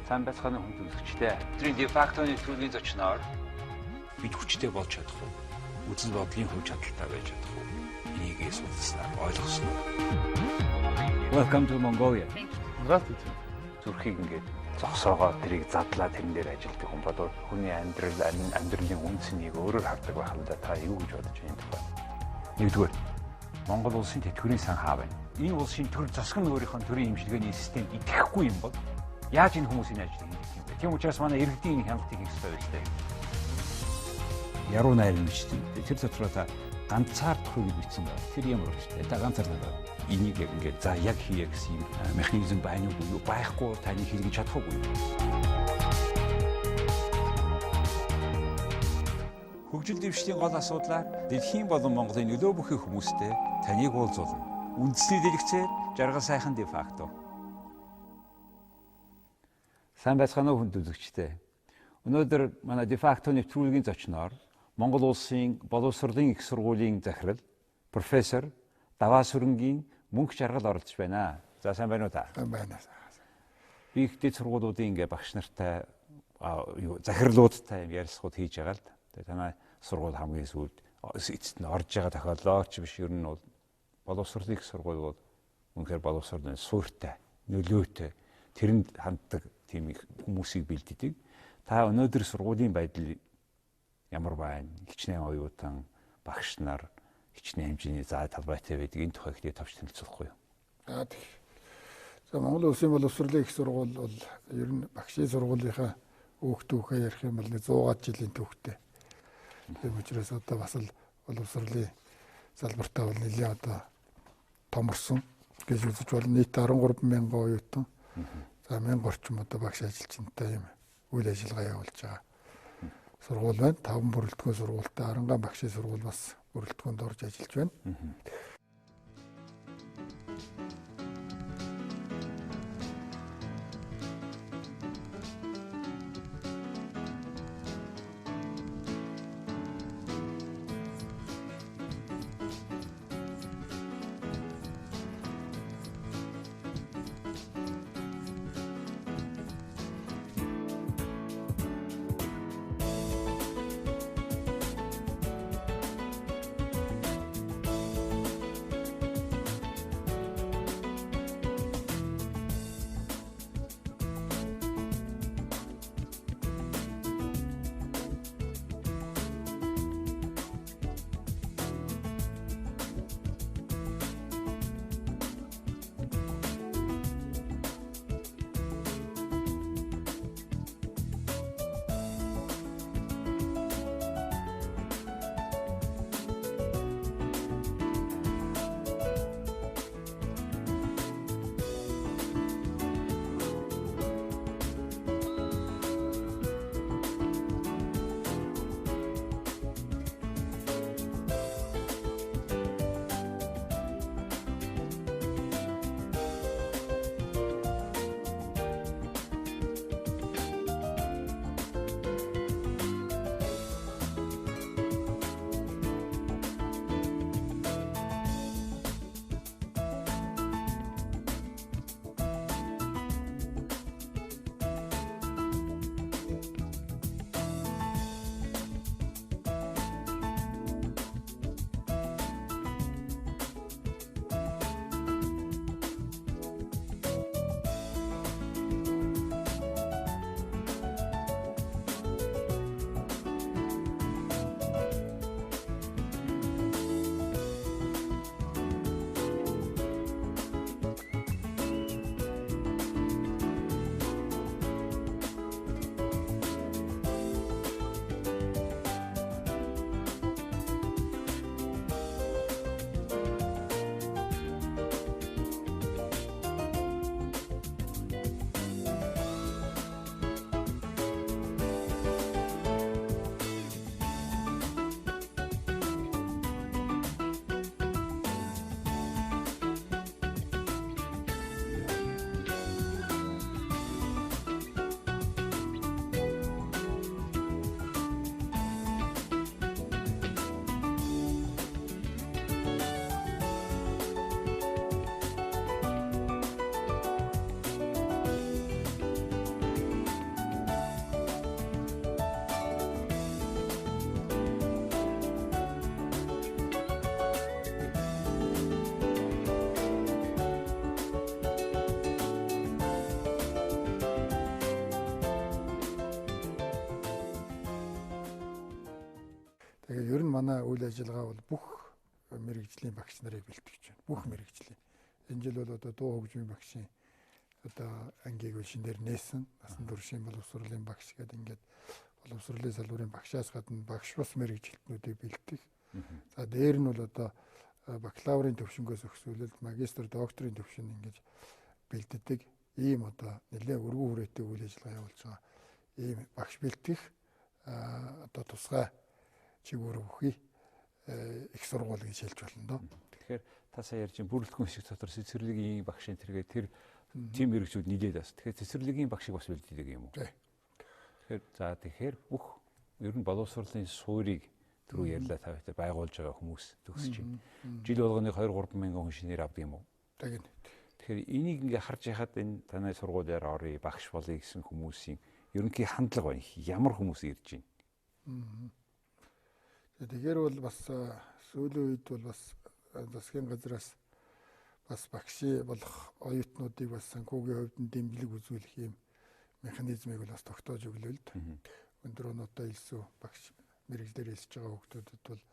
Сайн байцгаана хүндэт үзэгчдээ. Өдрийн дефакто нэвтрүүлгийн зочноор бид хүчтэй болж чадах уу? Үзэл бодлын хувь чадалтай байж чадах уу? Энийг судалснаар ойлгосон уу? Welcome to Mongolia. Здравствуйте. Зүрхийг ингээд зогсоогоо тэрийг задлаа, тэрэн дээр ажилладаг хүн бодвол хүний амьдрал, амьдралын үнэ цэнийг өөрөөр хардаг байх л да. Та юу гэж бодож байна энэ тухай? Нэгдүгээр, Монгол улсын тэтгэврийн сан хаа байна? Энэ улсын төр засаг нь өөрийнх нь төрийн эмчилгээний системд итгэхгүй юм бол яаж энэ хүмүүсийн ажлыг хийх юм бэ? Тийм учраас манай иргэдийн энэ хяналтыг хийх ёстой байж тээ. Яруу найрын бичдэг. Тэр дотроо та ганцаардах уу гэж бичсэн байна. Тэр ямар учиртай? Та ганцаардах байна. Энийг яг ингээд за яг хийе гэсэн юм механизм байна уу юу? Байхгүй таны хэрэгжиж чадах уу юу? Хөгжил дэвшлийн гол асуудлаар дэлхийн болон Монголын нөлөө бүхий хүмүүстэй таныг уулзуулна. Үндэсний дэлгэцээр Жаргал сайхан дефакто. Сайн байцгаана уу хүндэт үзэгчдээ. Өнөөдөр манай дефакто нэвтрүүлгийн зочноор Монгол улсын боловсролын их сургуулийн захирал профессор Даваасүрэнгийн Мөнх Жаргал оролцож байна. За, сайн байна уу та? Сайн байна. Би их дэд сургуулиудын ингээ багш нартай, юу, захирлуудтай юм ярилцлагууд хийж байгаа л да. Тэгээ танай сургууль хамгийн сүүлд эцэст нь орж байгаа тохиолдол ч биш, ер нь бол боловсролын их сургууль бол үнэхээр боловсролын суурьтай, нөлөөтэй, тэрэнд ханддаг тийм их хүмүүсийг бэлддэг. Та өнөөдөр сургуулийн байдал ямар байна? Хичнээн оюутан, багш нар хичнээн хэмжээний зай талбайтай байдаг, энэ тухай ихтэй товч танилцуулахгүй юу? За, тэг. За, Монгол Улсын боловсролын их сургууль бол ер нь багшийн сургуулийнхаа өөх түүхээ ярих юм бол 100 жилийн түүхтэй. Тийм учраас одоо бас л боловсролын салбартаа бол нэлээд одоо томорсон гэж үзэж байна. Нийт 13 мянган оюутан. За, 1000 орчим одоо багш ажилчинтай юм үйл ажиллагаа явуулж байгаа сургууль байна. 5 бүрэлдэхүүн сургуультай, Арангаан багшийн сургууль бас бүрэлдэхүүнд орж ажиллаж байна. манай үйл ажиллагаа бол бүх мэргэжлийн багш нарыг бэлтгэж байна. Бүх мэргэжлийн. Энэ жил бол одоо дуу хөгжмийн багшийн одоо ангийг бол шинээр нээсэн. Насан туршийн боловсролын багш гэдэг ингээд боловсролын салбарын багшаас гадна багш бус мэргэжилтнүүдийг бэлтгэх. За дээр нь бол одоо бакалаврын төвшөнгөөс өгсүүлэлт, магистр, докторийн төвшин ингэж бэлддэг. Ийм одоо нэлээд өргөн хүрээтэй үйл ажиллагаа явуулж байгаа. Ийм багш бэлтгэх одоо тусгай чигүүр өгөхий их сургууль гэж хэлж болно доо. Тэгэхээр та сая ярьж бүрэлдэхүүн хэсэг дотор цэцэрлэгийн багш энэ тэргээ тэр тийм мэргэжүүд нийлээд бас. Тэгэхээр цэцэрлэгийн багшийг бас бэлддэг юм уу? Тэгэхээр за тэгэхээр бүх ер нь боловсролын суурийг түрүү ярьлаа та хоёртой байгуулж байгаа хүмүүс төгсөж байна. Жил болгоны 2 3 мянган хүн шинээр авдаг юм уу? Тэгнь. Тэгэхээр энийг ингээ харж яхад энэ танай сургуулиар оръё, багш болъё гэсэн хүмүүсийн ерөнхий хандлага байна. Ямар хүмүүс ирж байна? Тэгэхээр бол бас сүүлийн үед бол бас засгийн газраас бас багш болох оюутнуудыг бас санхүүгийн хувьд нь дэмжлэг үзүүлэх юм механизмыг бол бас тогтоож өглөө л дээ. Өндөр оноотой илсүү багш мэргэжлээр элсэж байгаа хүүхдүүдэд бол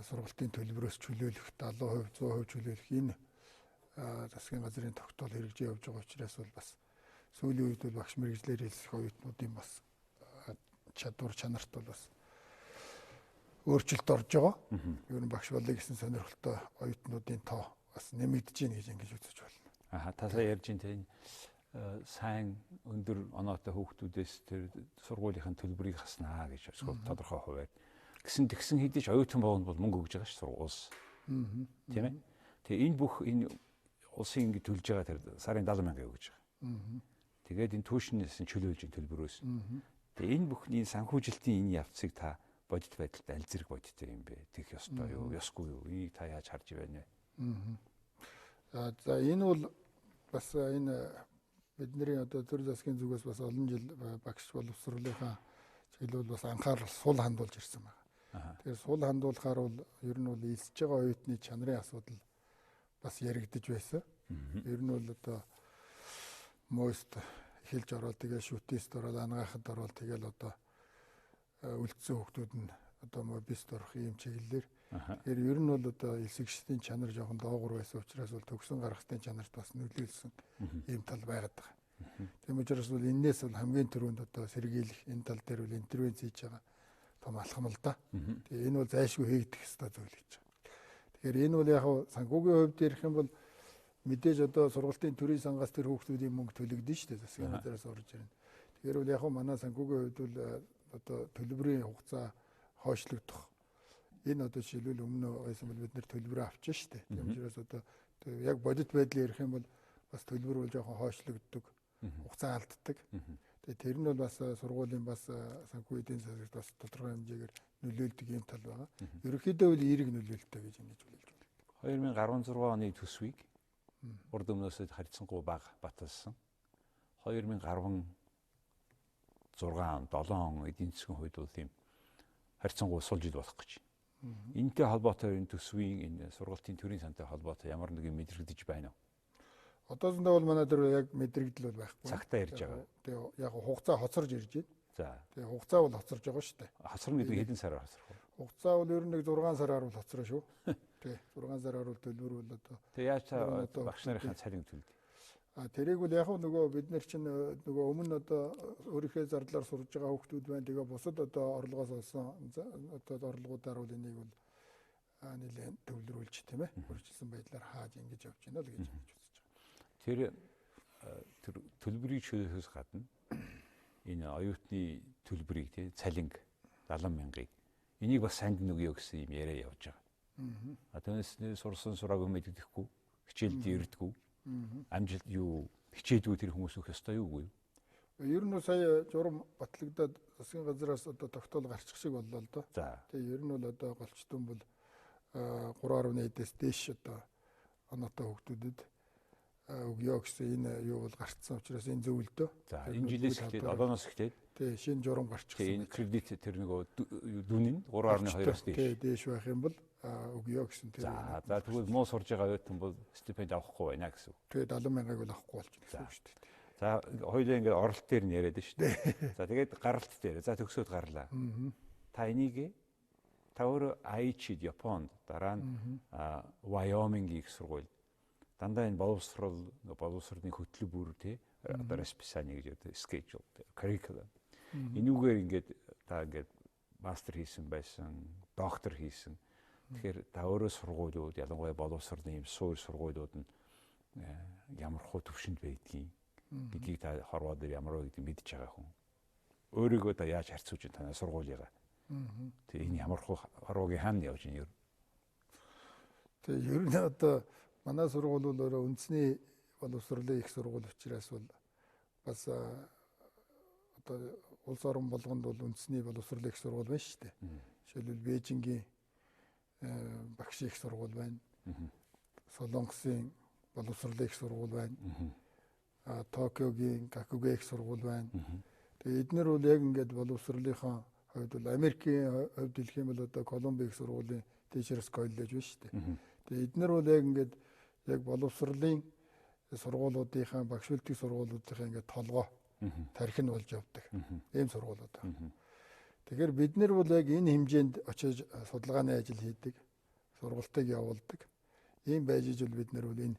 сургалтын төлбөрөөс чөлөөлөх 70%, 100% чөлөөлөх энэ засгийн газрын тогтоол хэрэгжиж явж байгаа учраас бол бас сүүлийн үед бол багш мэргэжлээр элсэх оюутнуудын бас чадвар чанарт бол бас өөрчлөлт орж байгаа. Ер нь багш болъё гэсэн сонирхолтой оюутнуудын тоо бас нэмэгдэж байна гэж ингэж үзэж байна. Аа та сая ярьж байна тийм сайн өндөр оноотой хүүхдүүдээс тэр сургуулийнхын төлбөрийг хаснаа гэж тодорхой хувиар. Гэсэн тэгсэн хэдий ч оюутан болгонд бол мөнгө өгж байгаа ш улс. Тийм ээ. Тэгээ энэ бүх энэ улсын ингэ төлж байгаа тэр сарын 70 мянга өгж байгаа. Тэгээд энэ түүшнээс нь чөлөөлж төлбөрөөс. Тэгээ энэ бүхний санхүүжилтийн энэ явцыг та бодит байдалд аль зэрэг бодиттой юм бэ? Тэгэх ёстой юу? Ёсгүй юу? Энийг та яаж харж байна вэ? За энэ бол бас энэ бидний одоо төр засгийн зүгээс бас олон жил багш боловсролынхаа чиглэл бол бас анхаарал сул хандуулж ирсэн байна. Тэгэхээр сул хандуулахаар бол ер нь бол элсэж байгаа оюутны чанарын асуудал бас яригдж байсан. Ер нь бол одоо мост эхэлж ороод тэгээ шүтист ороод ангаахад ороод тэгэл одоо үлдсэн хүүхдүүд нь одоо мобист орох ийм чиглэлээр. Тэгэхээр ер нь бол одоо элсэгчдийн чанар жоохон доогуур байсан учраас бол төгсөн гаргалтын чанарт бас нөлөөлсөн ийм тал байгаад байгаа. Тийм учраас бол энээс бол хамгийн түрүүнд одоо сэргийлэх энэ тал дээр бол интервенц хийж байгаа том алхам л да. Тэгээ энэ бол зайлшгүй хийгдэх ёстой зүйл гэж байгаа. Тэгэхээр энэ бол яг санхүүгийн хувьд ярих юм бол мэдээж одоо сургалтын төрийн сангаас тэр хүүхдүүдийн мөнгө төлөгдөн шүү дээ. Засгийн газраас орж ирнэ. Тэгэхээр бол яг манай санхүүгийн хувьд бол одоо төлбөрийн хугацаа хойшлогдох. Энэ одоо жишээлбэл өмнө байсан бол бид нэр төлбөрөө авчих шүү дээ. Тийм учраас одоо яг бодит байдлыг ярих юм бол бас төлбөр бол жоохон хойшлогддог, хугацаа алддаг. Тэгээ тэр нь бол бас сургуулийн бас санхүү эдийн засагт бас тодорхой хэмжээгээр нөлөөлдөг юм тал байгаа. Ерөнхийдөө бол эерэг нөлөөлөлттэй гэж ингэж хэлж байна. 2016 оны төсвийг урд өмнөөсөө харьцангуй бага баталсан. 2016 он 7 он эдийн засгийн хувьд бол ийм харьцангуй сул жил болох гэж. Энэтэй холбоотой энэ төсвийн энэ сургалтын төрийн сантай холбоотой ямар нэгэн мэдрэгдэж байна уу? Одоосондоо бол манай дээр яг мэдрэгдэл бол байхгүй. Цагтаа ярьж байгаа. Тэгээ яг хугацаа хоцорж ирж байна. За. Тэгээ хугацаа бол хоцорж байгаа шүү дээ. Хоцорно гэдэг нь хэдэн сараар хоцорох вэ? Хугацаа бол ер нь нэг 6 сараар бол хоцорно шүү. Тий. 6 сараар бол төлбөр бол одоо. Тэгээ яаж та багш нарынхаа цалин төлдөг? А тэрийг бол яг нөгөө бид нар чинь нөгөө өмнө одоо өөрийнхөө зардлаар сурж байгаа хүүхдүүд байна. Тэгээ бусад одоо орлогоос олсон одоо орлогуудаар бол энийг бол нэлээд төвлөрүүлж тийм ээ. Хөржилсөн байдлаар хааж ингэж явж байна л гэж үзэж байгаа. Тэр тэр төлбөрийг чөлөөхөөс гадна энэ оюутны төлбөрийг тий цалинг 70 мянгаыг энийг бас санд нөгөө гэсэн юм яриа явж байгаа. А түүнээс сурсан сураагүй мэддэхгүй, хичээлд ирдэггүй. Амжилт юу хичээдгүй тэр хүмүүс өгөх ёстой юу үгүй юу? Ер нь сая журам батлагдаад засгийн газраас одоо тогтоол гарчих шиг боллоо л доо. Тэгээ ер нь бол одоо голчтон бол 3.1-ээс дээш одоо оноотой хүүхдүүдэд өгөө гэсэн энэ юу бол гарцсан учраас энэ зөв л дөө. За энэ жилээс эхлээд одооноос эхлээд тий шинэ журам гарчихсан. Энэ кредит тэр нөгөө дүн нь 3.2-оос дээш. Тий дээш байх юм бол өгөө гэсэн тэр. За тэгвэл муу сурж байгаа оюутан бол стипенд авахгүй байна гэсэн үг. Тэгээ 70 мянгаыг бол авахгүй болж байна гэсэн үг шүү дээ. За хоёулаа ингээд оролт дээр нь яриад шүү дээ. За тэгээд гаралт дээр. За төгсөөд гарлаа. Та энийг Та өөрөө Айчид Японд, дараа нь Wyoming их сургууль. Дандаа энэ боловсрол, боловсролын хөтөлбөр тий одоо расписание гэж ярьдаг, schedule, curriculum. Энүүгээр ингээд та ингээд мастер хийсэн байсан, доктор хийсэн. Тэгэхээр та өөрөө сургуулиуд, ялангуяа боловсролын юм суур сургуулиуд нь ямар хуу төвшөнд байдгийг гэдгийг та хорвоо дээр ямар вэ гэдгийг мэдж байгаа хүн. Өөрийгөө та яаж харьцуулж байна танай сургуулигаа? Тэгээ энэ ямар хуу хорвоогийн хаана явж байна ер? Тэгээ ер нь одоо манай сургууль бол өөрөө үндэсний боловсролын их сургууль учраас бол бас одоо улс орон болгонд бол үндэсний боловсролын их сургууль байна шүү дээ. Жишээлбэл Бээжингийн багшийн их сургууль байна. Солонгосын боловсролын их сургууль байна. Токиогийн Гакугэ их сургууль байна. Тэгээ эднэр бол яг ингээд боловсролынхаа хувьд бол Америкийн хувьд хэлэх юм бол одоо Колумб их сургуулийн Teachers College байна шүү дээ. Тэгээ эднэр бол яг ингээд яг боловсролын сургуулиудынхаа багш бэлтгэх сургуулиудынхаа ингээд толгой тархин болж явдаг. Ийм сургуулиуд байна. Тэгэхээр бид нар бол яг энэ хэмжээнд очиж судалгааны ажил хийдэг, сургалтыг явуулдаг. Ийм байж ижил бид нар бол энэ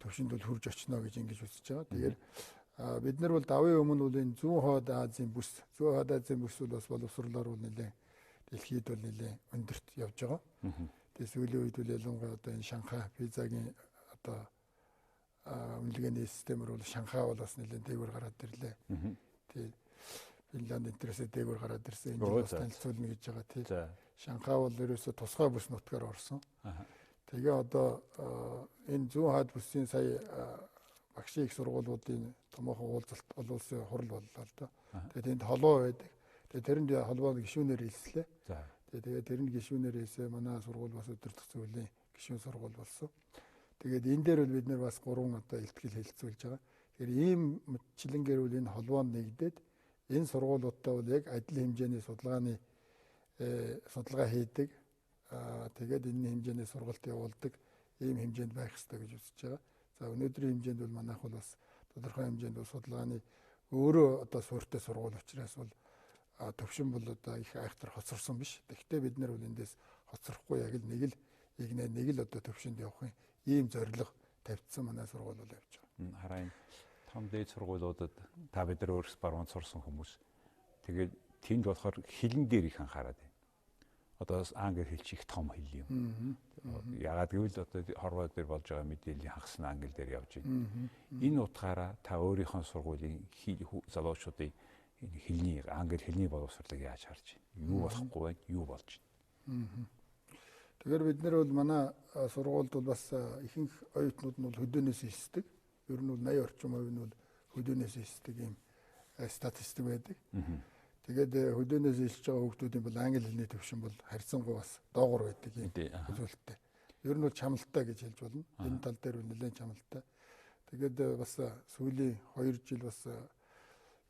төвшөнд бол хүрж очино гэж ингэж үзэж байгаа. Тэгэхээр бид нар бол давын өмнө бол энэ зүүн хойд Азийн бүс, зүүн хойд Азийн бүс бол бас боловсрлоор бол нэлээд дэлхийд бол нэлээд өндөрт явж байгаа. Тэгээ сүүлийн үед бол ялангуяа одоо энэ Шанхай пизагийн одоо үнэлгээний системээр бол Шанхай бол бас нэлээд дээгүүр гараад ирлээ. Тэгээ Финланд энтерээсээ дээгүүр гараад ирсэн. Энэ жил бас танилцуулна гэж байгаа тий. Шанхай бол ерөөсөө тусгай бүс нутгаар орсон. Тэгээ одоо энэ зүүн хойд бүсийн сая багшийн их сургуулиудын томоохон уулзалт олон улсын хурал боллоо л доо. Тэгээ тэнд холбоо байдаг. Тэгээ тэрэнд холбоо гишүүнээр илслээ. Тэгээ тэрэнд гишүүнээр илсээ манай сургууль бас өдөртөх зүйлийн гишүүн сургууль болсон. Тэгээд энэ дээр бол бид нэр бас гурван одоо илтгэл хэлэлцүүлж байгаа. Тэгэхээр ийм мэтчилэнгээр бол энэ холбоонд нэгдээд энэ сургуулиудтай бол яг адил хэмжээний судалгааны судалгаа хийдэг. Тэгээд энэ хэмжээний сургалт явуулдаг ийм хэмжээнд байх ёстой гэж үзэж байгаа. За өнөөдрийн хэмжээнд бол манайх бол бас тодорхой хэмжээнд бол судалгааны өөрөө одоо суурьтай сургууль учраас бол төвшин бол одоо их айхтар хоцорсон биш. Гэхдээ бид нар бол эндээс хоцрохгүй яг л нэг л игнэ нэг л одоо төвшөнд явах ийм зорилго тавьчихсан манай сургууль бол явж байгаа. Харин том дээд сургуулиудад та бид нар өөрс баруун сурсан хүмүүс. Тэгээд тэнд болохоор хилэн дээр их анхаарат байна. Одоо англи хэл чи их том хэл юм. Ягаад гэвэл одоо хорвоо дээр болж байгаа мэдээллийн хагас нь англи дээр явж байна. Энэ утгаараа та өөрийнхөө сургуулийн залуучуудын энэ хэлний англи хэлний боловсролыг яаж харж байна? Юу болохгүй байна? Юу болж байна? Тэгэхээр бид нар бол манай сургуульд бол бас ихэнх оюутнууд нь бол хөдөөнөөс элсдэг. Ер нь бол 80 орчим хувь нь бол хөдөөнөөс элсдэг ийм статистик байдаг. Тэгээд хөдөөнөөс элсэж байгаа хүүхдүүдийн бол англи хэлний төвшин бол харьцангуй бас доогуур байдаг ийм үзүүлэлттэй. Ер нь бол чамлалтай гэж хэлж болно. Энэ тал дээр бол нэлээд чамлалтай. Тэгээд бас сүүлийн 2 жил бас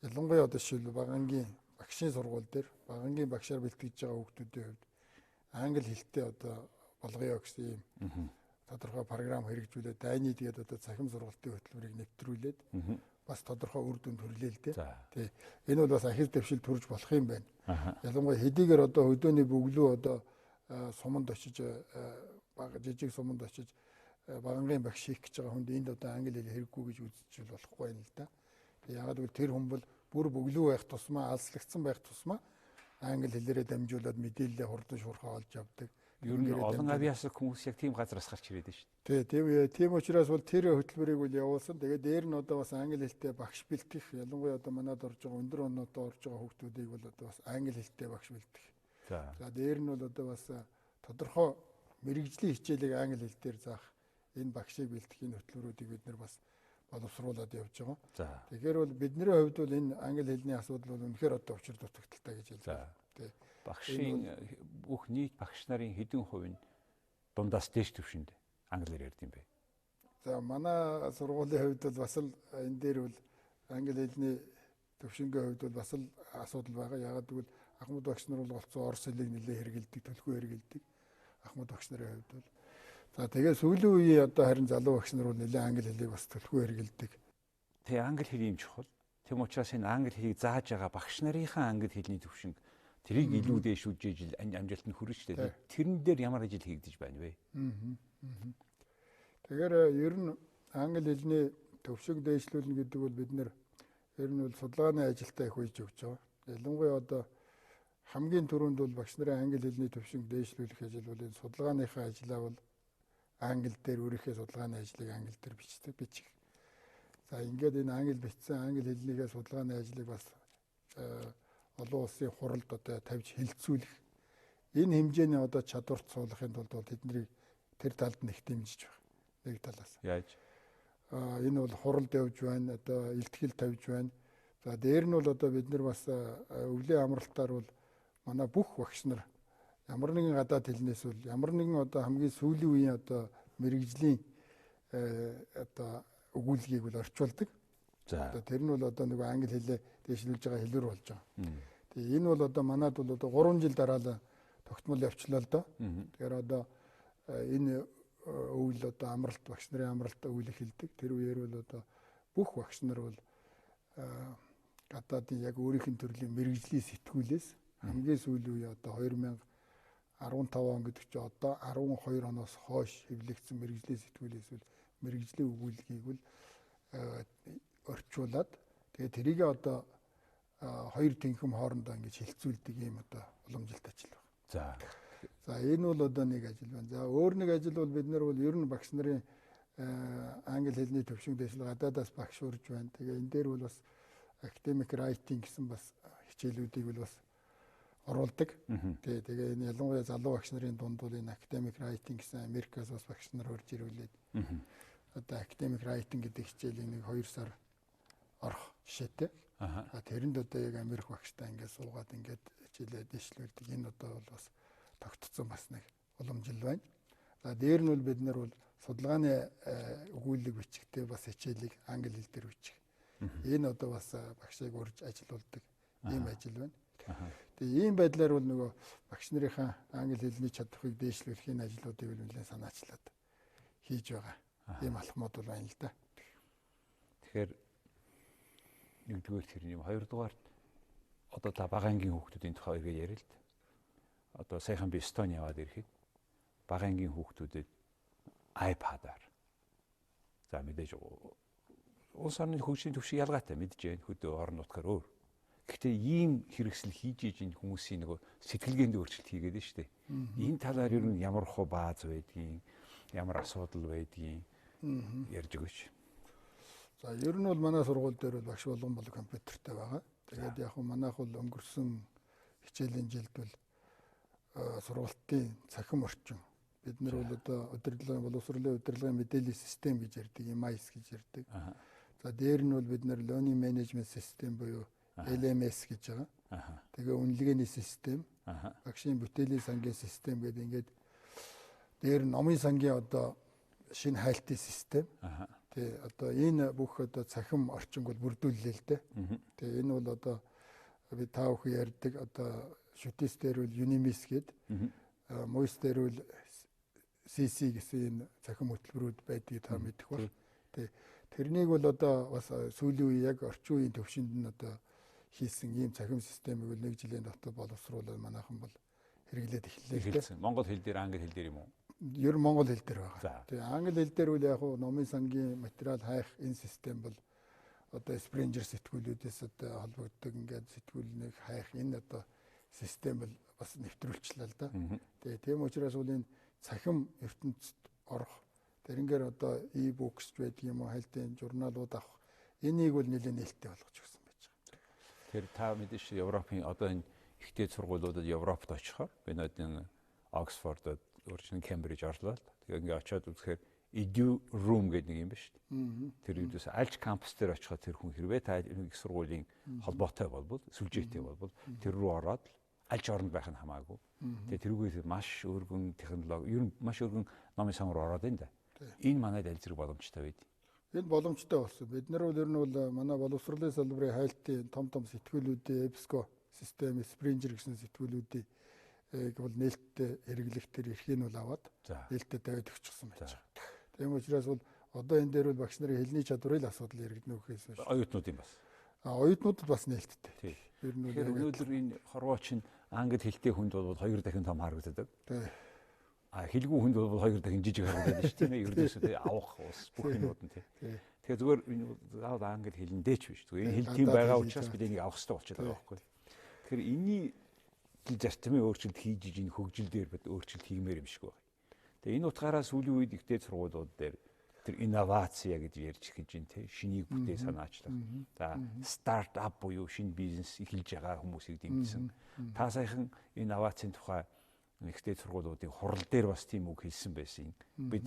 ялангуяа одоо жишээл багангийн багшийн сургууль дээр багангийн багшаар бэлтгэж байгаа хүүхдүүдийн хувьд англи хэлтэй одоо болгоё гэсэн ийм тодорхой програм хэрэгжүүлээд дайны тэгээд одоо цахим сургалтын хөтөлбөрийг нэвтрүүлээд бас тодорхой үр дүнд хүрлээ л дээ. Тий. Энэ бол бас ахил дэвшил төрж болох юм байна. Ялангуяа хэдийгээр одоо хөдөөний бөглүү одоо суманд очиж бага жижиг суманд очиж багангийн багш хийх гэж байгаа хүнд энд одоо англи хэл хэрэггүй гэж үзэж болохгүй байна л да. Тэг ягаад гэвэл тэр хүн бол бүр бөглүү байх тусмаа алслагдсан байх тусмаа англи хэлээрээ дамжуулаад мэдээлэлээ хурдан шуурхай олж авдаг. Ер нь олон авиасаг хүмүүс яг тийм газараас гарч ирээд байна шүү дээ. Тийм учраас бол тэр хөтөлбөрийг бол явуулсан. Тэгээд дээр нь одоо бас англи хэлтэй багш бэлтгэх, ялангуяа одоо манад орж байгаа өндөр оноотой орж байгаа хүүхдүүдийг бол одоо бас англи хэлтэй багш бэлтгэх. За дээр нь бол одоо бас тодорхой мэргэжлийн хичээлийг англи хэл дээр заах энэ багшийг бэлтгэх энэ хөтөлбөрүүдийг бид нар бас боловсруулад явж байгаа. Тэгэхээр бол бидний хувьд бол энэ англи хэлний асуудал бол үнэхээр одоо учир дутагдaltaй гэж хэлж байна. Багшийн бүх нийт багш нарын хэдэн хувь нь дундаас дээш түвшинд англиар ярьд юм бэ? За манай сургуулийн хувьд бол бас л энэ дээр бол англи хэлний төвшингийн хувьд бол бас л асуудал байгаа. Ягаад гэвэл ахмад багш нар бол голцоо орос хэлийг нэлээд хэрэгэлдэг, төлхөө хэрэгэлдэг. Ахмад багш нарын хувьд бол. За тэгээ сүүлийн үеийн одоо харин залуу багш нар бол нэлээд англи хэлийг бас төлхөө хэрэгэлдэг. Тэгээ англи хэл юм чухал. Тэм учраас энэ англи хэлийг зааж байгаа багш нарынхаа англи хэлний төвшинг Тэрийг илүү дээшүүлж ижил амжилтанд хүрнэ шүү дээ. Тэрэн дээр ямар ажил хийгдэж байна вэ? Тэгэхээр ер нь англи хэлний төвшинг дээшлүүлнэ гэдэг бол бид нэр ер нь бол судалгааны ажилдаа их үйж өгч байгаа. Ялангуяа одоо хамгийн түрүүнд бол багш нарын англи хэлний төвшинг дээшлүүлэх ажил бол энэ судалгааныхаа ажлаа бол англи дээр өөрийнхөө судалгааны ажлыг англи дээр бичдэг бичих. За ингээд энэ англи бичсэн англи хэлнийхээ судалгааны ажлыг бас олон улсын хуралд одоо тавьж хилцүүлэх энэ хэмжээний одоо чадварт суулгахын тулд бол тэднийг тэр талд нь их дэмжиж байна. Нэг талаас. Яаж? Энэ бол хуралд явж байна, одоо илтгэл тавьж байна. За дээр нь бол одоо бид нар бас өвлийн амралтаар бол манай бүх багш нар ямар нэгэн гадаад хэлнээс бол ямар нэгэн одоо хамгийн сүүлийн үеийн одоо мэрэгжлийн одоо өгүүлгийг бол орчуулдаг. За. Одоо тэр нь бол одоо нөгөө англи хэлээ дээшлүүлж байгаа хэлбэр болж байгаа. Тэгээ энэ бол одоо манад бол одоо 3 жил дараалан тогтмол явчлаа л доо. Тэгэхээр одоо энэ өвөл одоо амралт багш нарын амралт өвөл эхэлдэг. Тэр үеэр бол одоо бүх багш нар бол гадаадын яг өөрийнх нь төрлийн мэрэгжлийн сэтгүүлээс хамгийн сүүлийн үе одоо 2015 он гэдэг чинь одоо 12 оноос хойш хэвлэгдсэн мэрэгжлийн сэтгүүлээс бол мэрэгжлийн өгүүлгийг бол орчуулад тэгээ тэрийг одоо хоёр тэнхэм хоорондоо ингэж хилцүүлдэг ийм одоо уламжилт ажил байна. За. За энэ бол одоо нэг ажил байна. За өөр нэг ажил бол бид нар бол ер нь багш нарын англи хэлний төвшинг дэвшил гадаадаас багш урьж байна. Тэгээ энэ дээр бол бас academic writing гэсэн бас хичээлүүдийг бол бас оруулдаг. Тэгээ энэ ялангуяа залуу багш нарын дунд бол энэ academic writing гэсэн Америкаас бас багш нар урьж ирүүлээд одоо academic writing гэдэг хичээлийг нэг 2 сар орох жишээтэй. А тэрэнд одоо яг Америк багштай ингээд суугаад ингээд хичээлээ дэвшлүүлдэг. Энэ одоо бол бас тогтцсон бас нэг уламжил байна. За дээр нь бол бид нар бол судалгааны өгүүлэг бичгтээ бас хичээлийг англи хэл дээр бичих. Энэ одоо бас багшийг урьж ажилуулдаг ийм ажил байна. Тэгээ ийм байдлаар бол нөгөө багш нарынхаа англи хэлний чадварыг дээшлүүлэхийн ажлуудыг бол нэлээд санаачлаад хийж байгаа. Ийм алхмууд бол байна л да. Тэгэхээр нэгдүгээр тэр юм, хоёрдугаарт одоо та бага ангийн хүүхдүүдийн тухай эргээд яриа л да. Одоо саяхан би Эстони яваад ирэхэд бага ангийн хүүхдүүдэд iPad-аар за мэдээж улс орны хөгжлийн түвшин ялгаатай мэдж байна. Хөдөө орон нутгаар өөр. Гэхдээ ийм хэрэгсэл хийж иж энэ хүмүүсийн нөгөө сэтгэлгээнд өөрчлөлт хийгээд нь шүү дээ. Энэ талаар ер нь ямар хуу бааз байдгийг, ямар асуудал байдгийг ярьж өгөөч. За ер нь бол манай сургууль дээр бол багш болгон бол компьютертэй байгаа. Тэгээд яг нь манайх бол өнгөрсөн хичээлийн жилд бол сургалтын цахим орчин. Бид нар бол одоо удирдлагын боловсролын удирдлагын мэдээллийн систем гэж ярьдаг, MIS гэж ярьдаг. За дээр нь бол бид нар Learning Management System буюу LMS гэж байгаа. Тэгээ үнэлгээний систем, багшийн бүтээлийн сангийн систем гэдэг ингээд дээр номын сангийн одоо шинэ хайлтын систем. Тэ одоо энэ бүх одоо цахим орчинг бол бүрдүүллээ л дээ. Тэгээ энэ бол одоо би та бүхэн ярьдаг одоо шүтээс дээр бол Unimis гээд, Муйс дээр бол CC гэсэн энэ цахим хөтөлбөрүүд байдгийг та мэдэх ба. Тэ тэрнийг бол одоо бас сүүлийн үе яг орчин үеийн төвшөнд нь одоо хийсэн ийм цахим системийг бол нэг жилийн дотор боловсруулаад манайхан бол хэрэглээд эхэллээ л дээ. Монгол хэл дээр, англи хэл дээр юм уу? Ер нь монгол хэл дээр байгаа. Тэгээ англи хэл дээр үл яг номын сангийн материал хайх энэ систем бол одоо Springer сэтгүүлүүдээс одоо холбогддог ингээд сэтгүүлнийг хайх энэ одоо систем бол бас нэвтрүүлчлээ л да. Тэгээ тийм учраас бол энэ цахим ертөнцид орох тэрнгээр одоо e-books байдаг юм уу, хайлтын журналууд авах энийг бол нэлээд нээлттэй болгож өгсөн байж байгаа. Тэр та мэдээж Европын одоо энэ ихтэй сургуулиудад Европт очихоор би нөдөн Оксфордод өөрчлөн Кембриж орлоо л. Тэгээ ингээ очиод үзэхээр edu room гэдэг нэг юм ба шүү дээ. Тэр юудээс альж кампус дээр очиход тэр хүн хэрвээ та их сургуулийн холбоотой болбол, сүлжээтэй болбол тэр рүү ороод аль ч оронд байх нь хамаагүй. Тэгээ тэрүүгээс маш өргөн технологи, ер нь маш өргөн номын сан руу ороод байна да. Энэ манайд аль зэрэг боломжтой байд. Энэ боломжтой болсон. Бид нар бол ер нь бол манай боловсролын салбарын хайлтын том том сэтгүүлүүдийн EBSCO систем, Springer гэсэн сэтгүүлүүдийг бол нээлттэй хэрэглэх тэр эрхийг нь бол аваад нээлттэй тавиад өгчихсөн байж байгаа. Тийм учраас бол одоо энэ дээр бол багш нарын хэлний чадварын л асуудал яригдана гэхээс биш. Оюутнуудын бас. А оюутнуудад бас нээлттэй. Ер нь өнөөдөр энэ хорвоо чинь англи хэлтэй хүнд бол 2 дахин том харагддаг. А хэлгүй хүнд бол 2 дахин жижиг харагдаад шүү тийм ээ. Ердөөсөө тий авах ус бүх юмуд нь тий. Тэгэхээр зүгээр энэ заавал англи хэлэндээ ч биш. Зүгээр энэ хэл тийм байгаа учраас бид энийг авах хэрэгтэй болчиход байгаа байхгүй. Тэгэхээр энэний зарчмын өөрчлөлт хийж иж энэ хөгжил дээр бид өөрчлөлт хиймээр юм шиг байна. Тэгээ энэ утгаараа сүүлийн үед ихтэй сургуулиуд дээр тэр инноваци гэж ярьж эхэлж байна те, шинийг бүтээ санаачлах. За стартап буюу шинэ бизнес эхэлж байгаа хүмүүсийг дэмжсэн. Та саяхан инновацийн тухай ихтэй сургуулиудын хурал дээр бас тийм үг хэлсэн байсан. Бид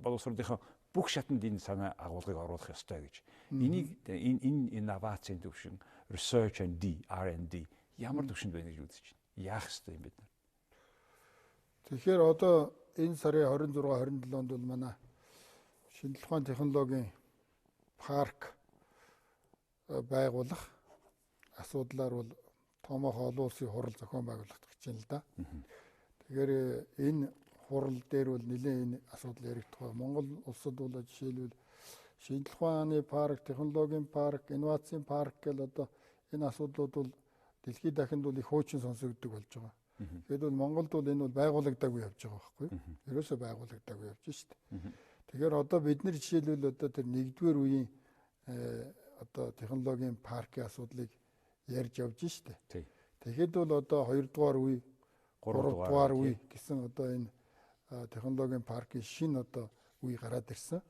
боловсролынхаа бүх шатанд энэ санаа агуулгыг оруулах ёстой гэж. Энийг энэ инновацийн төвшин research and D R&D ямар төвшөнд байна гэж үзэж байна. Яах ёстой юм бид нар? Тэгэхээр одоо энэ сарын 26 27-нд бол манай шинжлэх ухааны технологийн парк байгуулах асуудлаар бол томоохон олон улсын хурал зохион байгуулах гэж байна л да. Тэгэхээр энэ хурал дээр бол нэлээд энэ асуудал яригдах бай. Монгол улсад бол жишээлбэл шинжлэх ухааны парк, технологийн парк, инновацийн парк гэл одоо энэ асуудлууд бол дэлхийд дахинд бол их хуучин сонсогддог болж байгаа. Тэгэхээр бол Монголд бол энэ бол байгуулагдаагүй явж байгаа байхгүй юу? Ерөөсөө байгуулагдаагүй явж шít. Тэгэхээр одоо бид нар жишээлбэл одоо тэр нэгдүгээр үеийн одоо технологийн паркийн асуудлыг ярьж явж шít. Тэгэхэд бол одоо хоёрдугаар үе, гуравдугаар үе гэсэн одоо энэ технологийн паркийн шинэ одоо үе гараад ирсэн.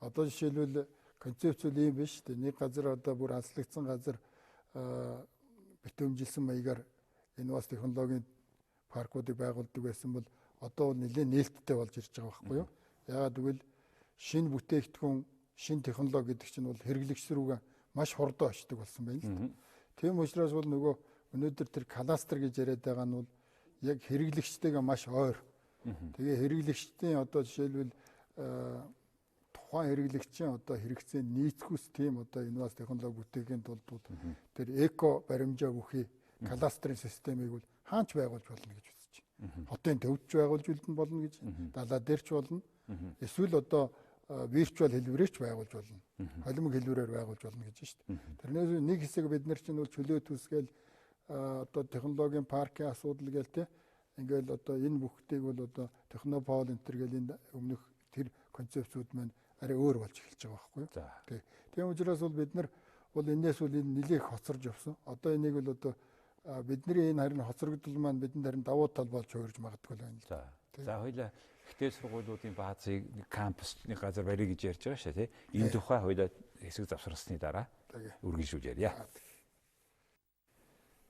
Одоо жишээлбэл концепц үл ийм биш үү? Нэг газар одоо бүр алслагдсан газар битүүмжилсэн маягаар инновац технологийн паркуудыг байгуулдаг байсан бол одоо бол нэлээд нээлттэй болж ирж байгаа байхгүй юу? Яагаад гэвэл шинэ бүтээгдэхүүн, шинэ технологи гэдэг чинь бол хэрэглэгч рүүгээ маш хурдан очдог болсон байна л да. Тийм учраас бол нөгөө өнөөдөр тэр кластер гэж яриад байгаа нь бол яг хэрэглэгчтэйгээ маш ойр. Тэгээ хэрэглэгчдийн одоо жишээлбэл тухайн хэрэглэгчийн одоо хэрэгцээ нийцэхүйс тийм одоо инновац технологи бүтээхийн тулд тэр эко баримжаа бүхий кластерын системийг бол хаач байгуулж болно гэж үзэж байна. Хотын төвд ч байгуулж үлдэн болно гэж, далаа дээр ч болно. Эсвэл одоо виртуал хэлбэрээр ч байгуулж болно. Холимог хэлбэрээр байгуулж болно гэж шүү дээ. Тэрнээс нэг хэсэг бид нар чинь бол чөлөө төсгээл одоо технологийн паркийн асуудал гээл те ингээл одоо энэ бүхтийг бол одоо технопол энэ төр гэл энэ өмнөх тэр концепцүүд маань арай өөр болж эхэлж байгаа байхгүй юу? Тий. Тийм учраас бол бид нар бол энээс бол энэ нэлээх хоцорж явсан. Одоо энийг бол одоо бидний энэ харин хоцрогдол маань бидэнд харин давуу тал болж хувирж магадгүй л байна л. За. За хоёлаа ихтэй сургуулиудын баазыг нэг кампус нэг газар барья гэж ярьж байгаа шээ тий. Энэ тухай хоёлаа хэсэг завсарсны дараа үргэлжлүүлж ярья.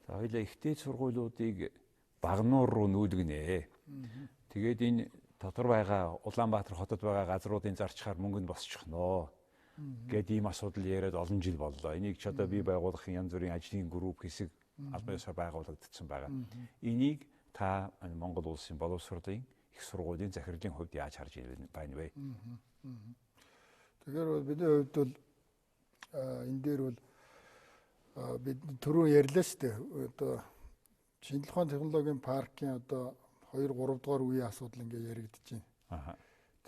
За хоёлаа ихтэй сургуулиудыг Багнуур руу нүүлгэнэ. Тэгээд энэ дотор байгаа Улаанбаатар хотод байгаа газруудын зарчхаар мөнгө нь босчихноо гэд ийм асуудал яриад олон жил боллоо. Энийг ч одоо бий байгуулахын янз бүрийн ажлын групп хэсэг албан ёсоор байгуулагдсан байгаа. Энийг та Монгол улсын боловсролын их сургуулийн захирлын хувьд яаж харж байна вэ? Тэгэхээр бол бидний хувьд бол энэ дээр бол бид түрүү ярьлаа шүү дээ. Одоо шинжлэх ухааны технологийн паркийн одоо 2 3 дугаар үеийн асуудал ингээ яригдж байна.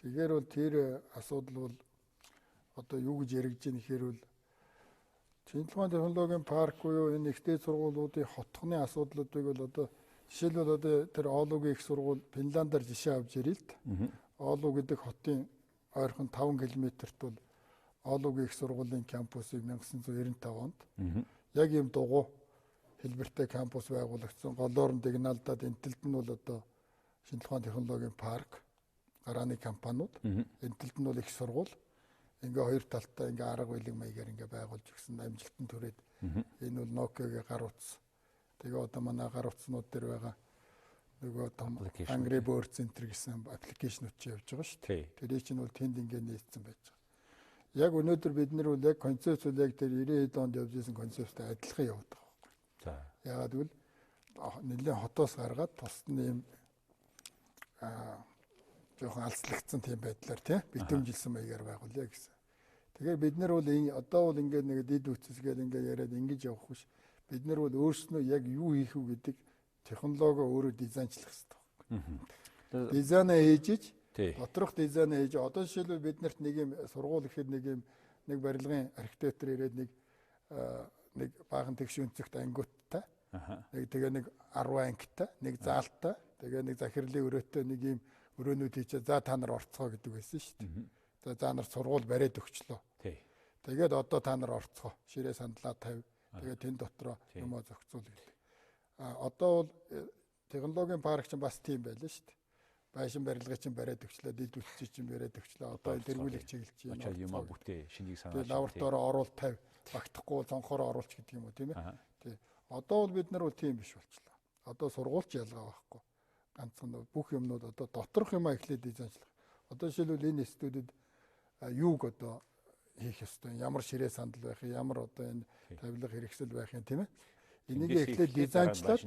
Тэгэхээр бол тэр асуудал бол одоо юу гэж яригдж байна гэхээр бол шинжлэх ухааны технологийн парк буюу энэ ихтэй сургуулиудын хотхны асуудлуудыг бол одоо жишээлбэл одоо тэр Оолугийн их сургууль Финландаар жишээ авч ирээ л д. Оолу гэдэг хотын ойрхон 5 км-т бол Оолугийн их сургуулийн кампусыг 1995 онд яг ийм дугуй хэлбэртэй кампус байгуулагдсан. Голоор нь дигналдаад энэ талд нь бол одоо шинжлэх ухааны технологийн парк, гарааны компаниуд, энэ талд нь бол их сургууль. Ингээ хоёр талтай ингээ арга барил маягаар ингээ байгуулж өгсөн, амжилтанд хүрээд энэ бол Nokia-гийн гар утас. Тэгээ одоо манай гар утаснууд дээр байгаа нөгөө том Angry Birds Center гэсэн аппликейшнууд чи явж байгаа шүү дээ. Тэрийг чинь бол тэнд ингээ нээсэн байж байгаа. Яг өнөөдөр бид нар бол яг концепц бол яг тэр 90 онд явж исэн концепцтэй адилхан яваад байгаа байхгүй. За. Яагаад гэвэл нэлээд хотоос гаргаад тусад нь ийм жоохон алслагдсан тийм байдлаар тий битүүмжилсэн маягаар байгуулъя гэсэн. Тэгэхээр бид нар бол одоо бол ингээд нэг дид үтсгээл ингээд яриад ингэж явах биш. Бид нар бол өөрснөө яг юу хийх үү гэдэг технологи өөрөө дизайнчлах хэрэгтэй байхгүй. Дизайнаа хийж доторх дизайнаа хийж одоо жишээлбэл бид нарт нэг юм сургууль гэхэд нэг юм нэг барилгын архитектор ирээд нэг нэг баахан тэгш өнцөгт ангиудтай, нэг тэгээ нэг 10 ангитай, нэг заалтай, тэгээ нэг захирлын өрөөтэй нэг ийм өрөөнүүд хийчээ за та нар орцгоо гэдэг байсан шүү дээ. За за нар сургууль бариад өгчлөө. Тэгээд одоо та нар орцгоо. Ширээ сандлаа тавь. Тэгээд тэн дотроо юмаа зохицуул гэдэг. А одоо бол технологийн парк чинь бас тийм байлаа шүү дээ. Байшин барилгыг чинь бариад өгчлөө, дид бүтцийг чинь бариад өгчлөө. Одоо тэргүүлэх чиглэл чинь очоод юмаа бүтээ, шинийг санаа. Тэгээд лабораторио оруул тавь, багтахгүй цонхороо оруулч гэдэг юм уу тийм ээ. Тий. Одоо бол бид нар бол тийм биш болчлоо. Одоо сургуульч ялгаа байхгүй. Ганцхан бүх юмнууд одоо доторх юмаа эхлээд дизайнчлах. Одоо жишээлбэл энэ студид юуг одоо хийх ёстой, ямар ширээ сандал байх юм, ямар одоо энэ тавилга хэрэгсэл байх юм тийм ээ. Энийг эхлээд дизайнчлаад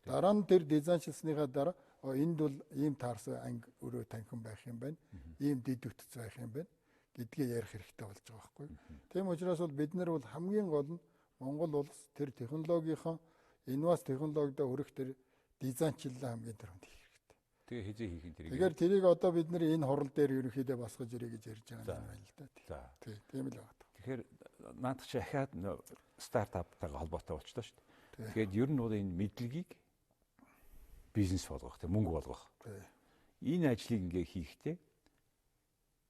дараа нь тэр дизайнчилсныхаа дараа энд бол ийм таарсан анги өрөө танхим байх юм байна, ийм дид бүтц байх юм байна гэдгээ ярих хэрэгтэй болж байгаа байхгүй. Тийм учраас бол бид нар бол хамгийн гол нь Монгол улс тэр технологийнхоо инновац технологидоо хүрэх тэр дизайнчлалаа хамгийн түрүүнд хийх хэрэгтэй. Тэгээ хизээ хийх юм тэрийг. Тэгэхээр тэрийг одоо бид нар энэ хурал дээр ерөнхийдөө босгож ирээ гэж ярьж байгаа юм байна л да. За. Тийм л байна. Тэгэхээр наадах чи ахаад стартаптайгаа холбоотой болчихлоо шүү дээ. Тэгэхээр ер нь бол энэ мэдлэгийг бизнес болгох, тэг мөнгө болгох. Энэ ажлыг ингээ хийхдээ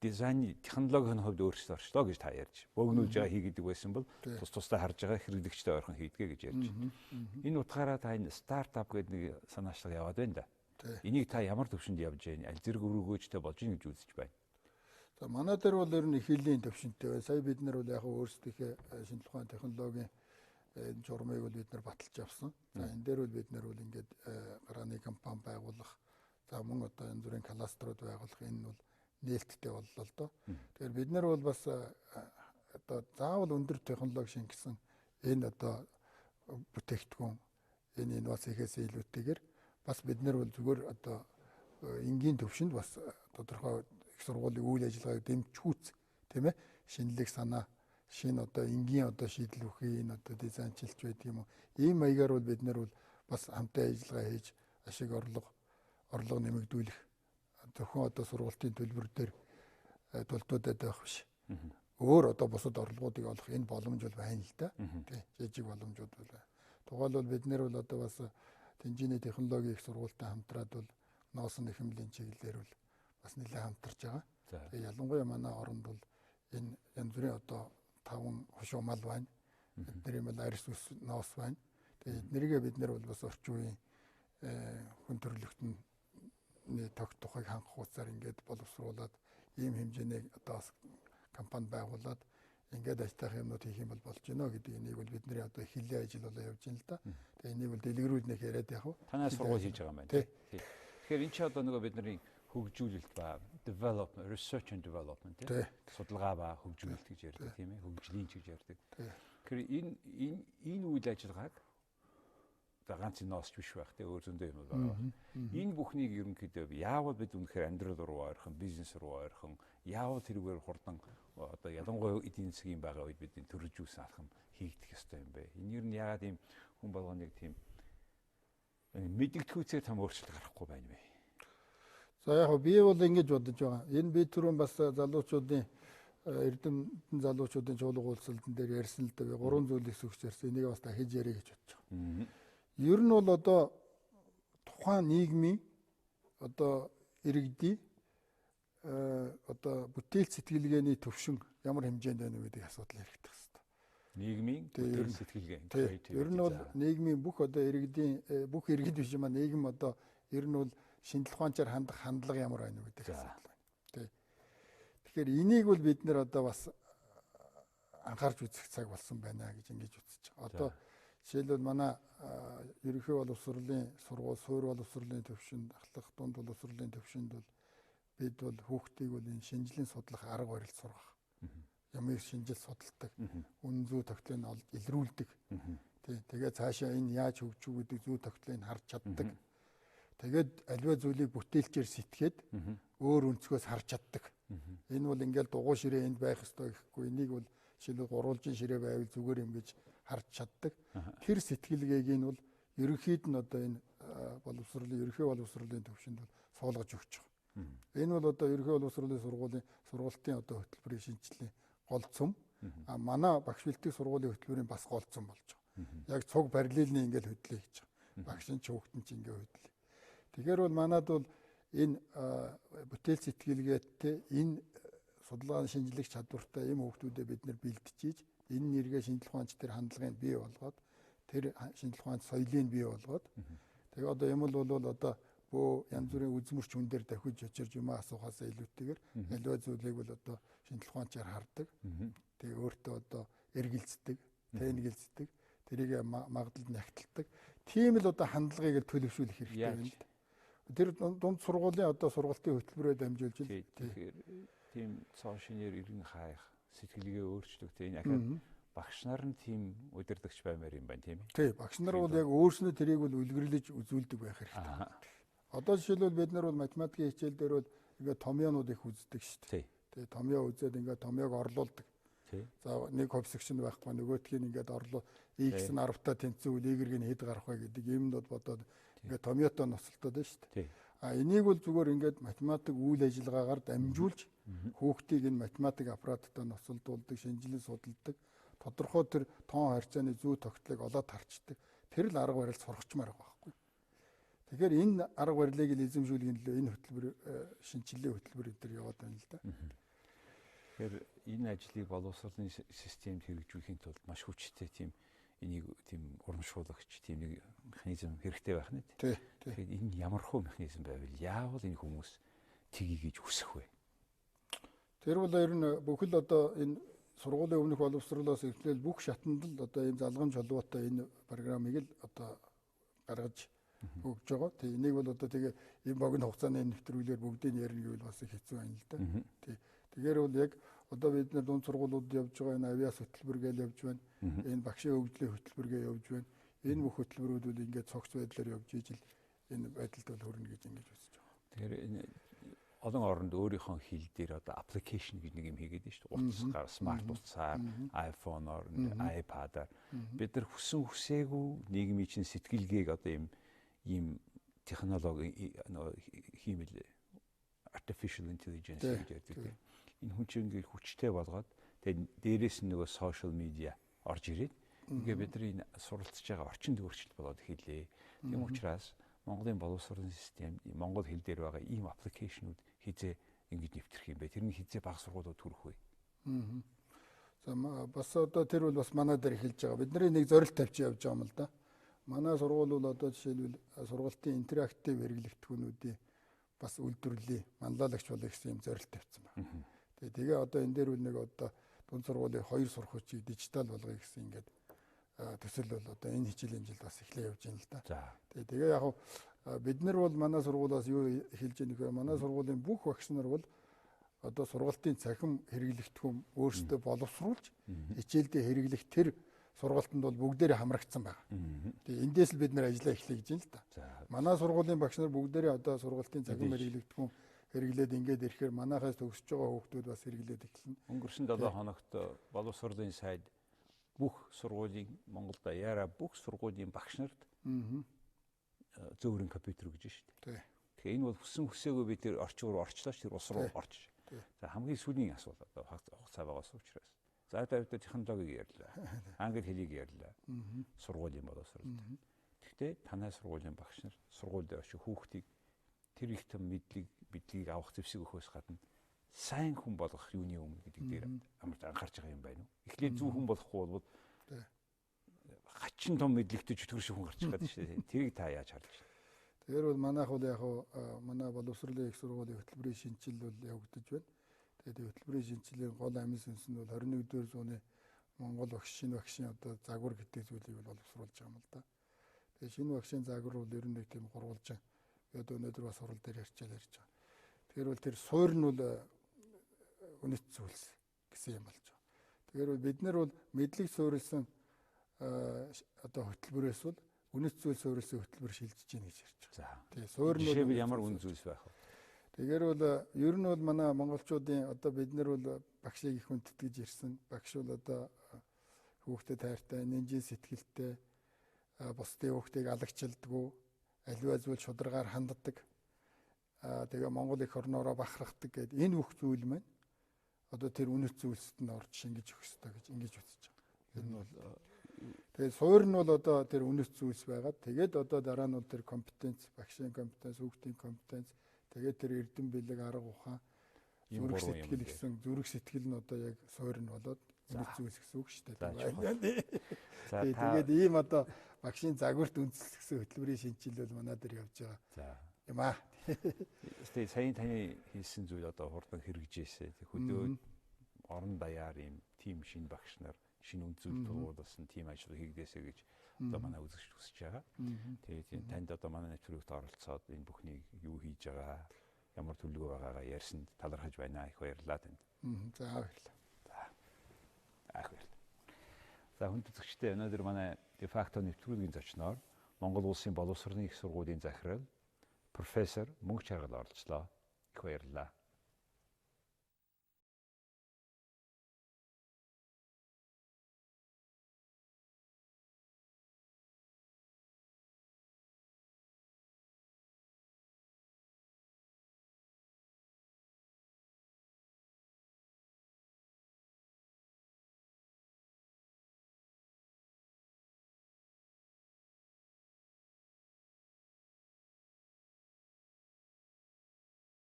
дизайн технологийн хувьд өөрчлөлт орчлоо гэж та ярьж. Богинуулж байгаа хийгээд байсан бол тус тусдаа харж байгаа хэрэглэгчтэй ойрхон хийдгээ гэж ярьж. Энэ утгаараа та энэ стартап гэдэг нэг санаачлага яваад байна да. Энийг та ямар төвшөнд явж байна? Аль зэрэг өрөөгөөжтэй болж ийн гэж үзэж байна? За манай дээр бол ер нь их хэлийн төвшөнтэй байна. Сая бид нар бол яг өөрсдийнхээ шинжлэх ухааны технологийн энэ журмыг бол бид нар баталж авсан. За энэ дээр бол бид нар бол ингээд гарааны компани байгуулах, за мөн одоо янз бүрийн кластерууд байгуулах энэ бол нээлттэй боллоо л доо. Тэгэхээр бид нар бол бас одоо заавал өндөр технологи шингэсэн энэ одоо бүтээгдэхүүн энэ инновац хийхээс илүүтэйгээр бас бид нар бол зүгээр одоо энгийн төвшөнд бас тодорхой их сургуулийн үйл ажиллагааг дэмжихүүц тийм ээ шинэлэг санаа шинэ одоо энгийн одоо шийдэл өгөх энэ одоо дизайнчилж байдаг юм уу ийм маягаар бол бид нар бол бас хамтын ажиллагаа хийж ашиг орлого нэмэгдүүлэх зөвхөн одоо сургуулийн төлбөр дээр тултуудад байх биш. Өөр одоо бусад орлогоодыг олох энэ боломж бол байна л да. Тий, жижиг боломжууд бол байна. Тухайлбал бид нар бол одоо бас тэнжиний технологийн их сургуультай хамтраад бол ноосон нэхэмлийн чиглэлээр бол бас нэлээд хамтарч байгаа. Тэгээ ялангуяа манай оронд бол энэ янз бүрийн одоо 5 хошуу мал байна. Эдний бол арьс ус ноос байна. Тэгээ эднэргээ бид нар бол бас орчин үеийн хүн төрөлхтөний тогт тухайг хангах хугацаар ингээд боловсруулад ийм хэмжээний одоо бас компани байгуулад ингээд ажтайх юмнууд хийх юм бол болж гинэ гэдэг энийг бол бидний одоо хилийн ажил болоо явж байна л да. Тэгээ энийг бол дэлгэрүүлж нэх яриад яах вэ? Танай сургууль хийж байгаа юм байна. Тэгэхээр энэ ч одоо нөгөө бидний хөгжүүлэлт ба development, research and development тийм судалгаа ба хөгжүүлэлт гэж ярьдаг тийм ээ, хөгжлийн ч гэж ярьдаг. Тэгэхээр энэ үйл ажиллагааг за ганц ноосч биш байх тийм өөр зөндөө юм байгаа. Энэ бүхнийг ерөнхийдөө яавал бид үнэхээр амьдрал руу ойрхон, бизнес руу ойрхон, яавал тэрүүгээр хурдан одоо ялангуяа эдийн засгийн байгаа үед бид энэ төрөлжүүлсэн алхам хийгдэх ёстой юм бэ? Энэ ер нь яагаад ийм хүн болгоныг тийм мэдэгдэхүүцээр том өөрчлөлт гарахгүй байна вэ? За яг би бол ингэж бодож байгаа. Энэ би түрүүн бас залуучуудын эрдэмтэн залуучуудын чуулга уулзалтан дээр ярьсан л да. Би гурван зүйлийг сүгч ярьсан. Энийг бас дахиж ярих гэж бодож байгаа. Ер нь бол одоо тухайн нийгмийн одоо иргэдийн одоо бүтээл сэтгэлгээний төвшин ямар хэмжээнд байна вэ гэдэг асуудал яригдах хэрэгтэй. Нийгмийн бүтээл сэтгэлгээ. Ер нь бол нийгмийн бүх одоо иргэдийн бүх иргэд биш юм а нийгэм одоо ер нь бол шинжлэх ухаанчаар хандах хандлага ямар байна вэ гэдэг асуудал байна. Тий. Тэгэхээр энийг бол бид нэр одоо бас анхаарч үзэх цаг болсон байна гэж ингэж үзэж байгаа. Одоо жишээлбэл манай ерөнхий боловсролын сургууль, суурь боловсролын төвшөнд, ахлах дунд боловсролын төвшөнд бол бид бол хүүхдийг бол энэ шинжлэн судлах арга барил сургах. Ямыг шинжил судалдаг, үнэн зүй тогтлыг олж илрүүлдэг. Тий. Тэгээ цаашаа энэ яаж хөгжих гэдэг зүй тогтлыг харж чаддаг. Тэгээд аливаа зүйлийг бүтээлчээр сэтгээд өөр өнцгөөс харж чаддаг. Энэ бол ингээл дугуй ширээ энд байх ёстой гэхгүй энийг бол жишээлбэл гурвалжин ширээ байвал зүгээр юм гэж харж чаддаг. Тэр сэтгэлгээг нь бол ерөнхийд нь одоо энэ боловсролын ерөнхий боловсролын төвшөнд бол суулгаж өгч байгаа. Энэ бол одоо ерөнхий боловсролын сургуулийн сургалтын одоо хөтөлбөрийн шинжилгээний гол цөм. А манай багш бэлтгэх сургуулийн хөтөлбөрийн бас голцсон болж байгаа. Яг цуг параллельний ингээл хөдлөе гэж байгаа. Багш нь ч хүүхэд нь ч ингээ хөдлөе. Тэгэхээр бол манад бол энэ бүтээл сэтгэлгээтэй энэ судалгааны шинжлэх чадвартай ийм хүүхдүүдэд бид нэр бэлтжиж энэ нэргээ шинжлэх ухаанч тэр хандлагыг бий болгоод тэр шинжлэх ухаанч соёлыг бий болгоод тэгээ одоо юм л бол одоо бөө янз бүрийн үзмэрч хүн дээр давхиж очирж юм асуухаасаа илүүтэйгээр аливаа зүйлийг бол одоо шинжлэх ухаанчаар хардаг. Тэгээ өөртөө одоо эргэлздэг, тэнгэлздэг, тэрийг магадлалд нягталдаг. Тийм л одоо хандлагыг л төлөвшүүлэх хэрэгтэй юм л да. Тэр дунд сургуулийн одоо сургалтын хөтөлбөрөөр дамжуулж л тэгэхээр тийм цоо шинээр иргэн хайх, сэтгэлгээ өөрчлөх тийм акад багш нар нь тийм удирдагч баймаар юм байна тийм ээ. Тий, багш нар бол яг өөрснөө тэрийг бол үлгэрлэж үзүүлдэг байх хэрэгтэй. Одоо жишээлбэл бид нар бол математикийн хичээл дээр бол ингээд томьёонууд их үздэг шүү дээ. Тэгээ томьёо үзээд ингээд томьёог орлуулдаг. За нэг хувьсагч нь байхгүй нөгөөтг нь ингээд орлоо x нь 10-та тэнцвэл y нь хэд гарах вэ гэдэг юмнууд бодоод ингээд томьёотой ноцолтоод байна шүү дээ. А энийг бол зүгээр ингээд математик үйл ажиллагаагаар дамжуулж хүүхдийг энэ математик аппараттай ноцолдуулдаг, шинжилэн судалдаг, тодорхой тэр тоон харьцааны зүй тогтлыг олоод харчдаг. Тэр л арга барил сургачмаар байгаа байхгүй. Тэгэхээр энэ арга барилыг л эзэмшүүлэхийн төлөө энэ хөтөлбөр шинжилгээ хөтөлбөр энэ төр яваад байна л да. Тэгэхээр энэ ажлыг боловсролын системд хэрэгжүүлэхийн тулд маш хүчтэй тийм энийг тийм урамшуулагч тийм нэг механизм хэрэгтэй байх нэ. Тэгэхээр энэ ямар хөө механизм байвал яавал энэ хүмүүс тгий гэж хүсэх вэ? Тэр бол ер нь бүхэл одоо энэ сургуулийн өмнөх боловсролоос эхлээл бүх шатанд л одоо ийм залгамж холбоотой энэ программыг л одоо гаргаж өгж байгаа. Тэг энийг бол одоо тэгээ ийм богино хугацааны нэвтрүүлгээр бүгдийг ярина гэвэл бас их хэцүү байна л да. Тэг. Тэгэхээр бол яг одоо бид нар дунд сургуулиуд явж байгаа энэ авиас хөтөлбөр гээл явж байна. Энэ багшийн хөгжлийн хөтөлбөр гээ явж байна. Энэ бүх хөтөлбөрүүд бол ингээд цогц байдлаар явж ижил энэ байдалд бол хүрнэ гэж ингэж үзэж байгаа. Тэгэхээр энэ олон оронд өөрийнхөө хэл дээр одоо application гэж нэг юм хийгээд байна шүү дээ. Утасгаар, смарт утсаар, iPhone-оор, iPad-аар бид нар хүсэн хүсээгүй нийгмийн чинь сэтгэлгээг одоо ийм технологи хиймэл artificial intelligence гэж ярьдаг тийм. Энэ хүн чинь ингээд хүчтэй болгоод тэгээд дээрээс нь нөгөө social media орж ирээд ингээд бидний энэ суралцж байгаа орчинд өөрчлөлт болоод эхэллээ. Тийм учраас Монголын боловсролын систем монгол хэл дээр байгаа ийм аппликейшнүүд хизээ ингэж нэвтрэх юм бэ? Тэр нь хизээ бага сургуулиуд төрөх вэ? За бас одоо тэр бол бас манай дээр эхэлж байгаа. Бидний нэг зорилт тавьж явж байгаа юм л да. Манай сургууль бол одоо жишээлбэл сургалтын интерактив хэрэглэгдэхүүнүүдийн бас үйлдвэрлэлийн манлайлагч болъё гэсэн юм зорилт тавьсан байна. Тэгээ одоо энэ дээр бол нэг одоо дунд сургуулийн 2 сурах хүчийг дижитал болгоё гэсэн ингээд төсөл бол одоо энэ хичээлийн жилд бас эхлээ явж байна л да. Тэгээ яг бид нар бол манай сургуулиас юу эхэлж байгаа нөхөр манай сургуулийн бүх багш нар бол одоо сургалтын цахим хэрэглэгдэхүүн өөрсдөө боловсруулж хичээлдээ хэрэглэх тэр сургалтанд бол бүгдээрээ хамрагдсан байна. Тэгээ эндээс л бид нэр ажиллаа эхлэе гэж байна л да. Манай сургуулийн багш нар бүгдээрээ одоо сургалтын цахим хэрэглэгдэхүүн хэрэглээд ингээд ирэхээр манайхаас төгсөж байгаа хүүхдүүд бас хэрэглээд эхэлнэ. Өнгөрсөн 7 хоногт боловсролын сайд бүх сургуулийн Монголд даяараа бүх сургуулийн багш нарт зөөврийн компьютер өгж шүү дээ. Тэгэхээр энэ бол хүссэн хүсээгүй би тэр орчин руу орчлоо ш тэр улс руу орч. За хамгийн сүүлийн асуулт одоо хугацаа байгаас учраас. За одоо бид технологиг ярьлаа. Англи хэлийг ярьлаа. Сургуулийн боловсролд. Гэхдээ танай сургуулийн багш нар сургууль дээр очиж хүүхдийг тэр их том мэдлэгийг авах зэвсэг өгөхөөс гадна сайн хүн болгох юуны өмнө гэдэг дээр амар анхаарч байгаа юм байна уу? Эхлээд зөв хүн болохгүй бол хачин том мэдлэгтэй чөтгөр шиг хүн гарч ирэх гэдэг шүү дээ. Тэрийг та яаж харж байна? Тэгэхээр бол манайх бол яг манай боловсролын их сургуулийн хөтөлбөрийн шинжил бол явагдаж байна. Тэгээд хөтөлбөрийн шинжилгээний гол амин сүнс нь бол 21-р зууны Монгол багш шинэ багшийн одоо загвар гэдэг зүйлийг бол боловсруулж байгаа юм л да. Тэгээд шинэ багшийн загвар бол ер нь нэг тийм гурвалжин. Би одоо өнөөдөр бас сурал дээр ярьчаал ярьж байгаа. Тэгэхээр бол тэр суур нь бол үнэт зүйлс гэсэн юм болж байгаа. Тэгэхээр бол бид нар бол мэдлэг суурилсан одоо хөтөлбөрөөс бол үнэт зүйл суурилсан хөтөлбөр шилжиж гин гэж ярьж байгаа. Тэгээ суур нь жишээлбэл ямар үнэт зүйлс байх вэ? Тэгэхээр бол ер нь бол манай монголчуудын одоо бид нар бол багшийг их хүндэтгэж ирсэн. Багш бол одоо хүүхдэд хайртай, нинжин сэтгэлтэй, бусдын хүүхдийг алагчилдаггүй, аливаа зүйл шударгаар ханддаг. Тэгээ Монгол их орноороо бахархдаг гэдэг энэ бүх зүйл маань одоо тэр үнэт зүйлсэд нь орж шингэж өгөх ёстой гэж ингэж үзэж байгаа. Тэр нь бол тэгээд суур нь бол одоо тэр үнэт зүйлс байгаад тэгээд одоо дараа нь бол тэр компетенц, багшийн компетенц, хүүхдийн компетенц, тэгээд тэр эрдэм бэлэг, арга ухаан, зүрх сэтгэл гэсэн зүрх сэтгэл нь одоо яг суур нь болоод үнэт зүйлс гэсэн үг шүү дээ. За тэгээд ийм одоо багшийн загварт үндэслэх хөтөлбөрийн шинэчлэл бол манай дээр явж байгаа. За юм аа. Тэгээ саяын таны хэлсэн зүйл одоо хурдан хэрэгжээсэ. Хөдөө орон даяар ийм тим шинэ багш нар шинэ үнд зүйл тургуулсан тим ажил хийгдээсэ гэж одоо манай үзэгч хүсэж байгаа. Тэгээд тийм танд одоо манай нэвтрүүлэгт оролцоод энэ бүхнийг юу хийж байгаа, ямар төлөвлөгөө байгаагаа ярьсанд талархаж байна. Их баярлалаа танд. За баярлалаа. За. Ах баярлалаа. За хүнд үзэгчдээ өнөөдөр манай дефакто нэвтрүүлгийн зочноор Монгол Улсын боловсролын их сургуулийн захирал профессор Мөнх Чаргал оролцлоо. Их баярлалаа.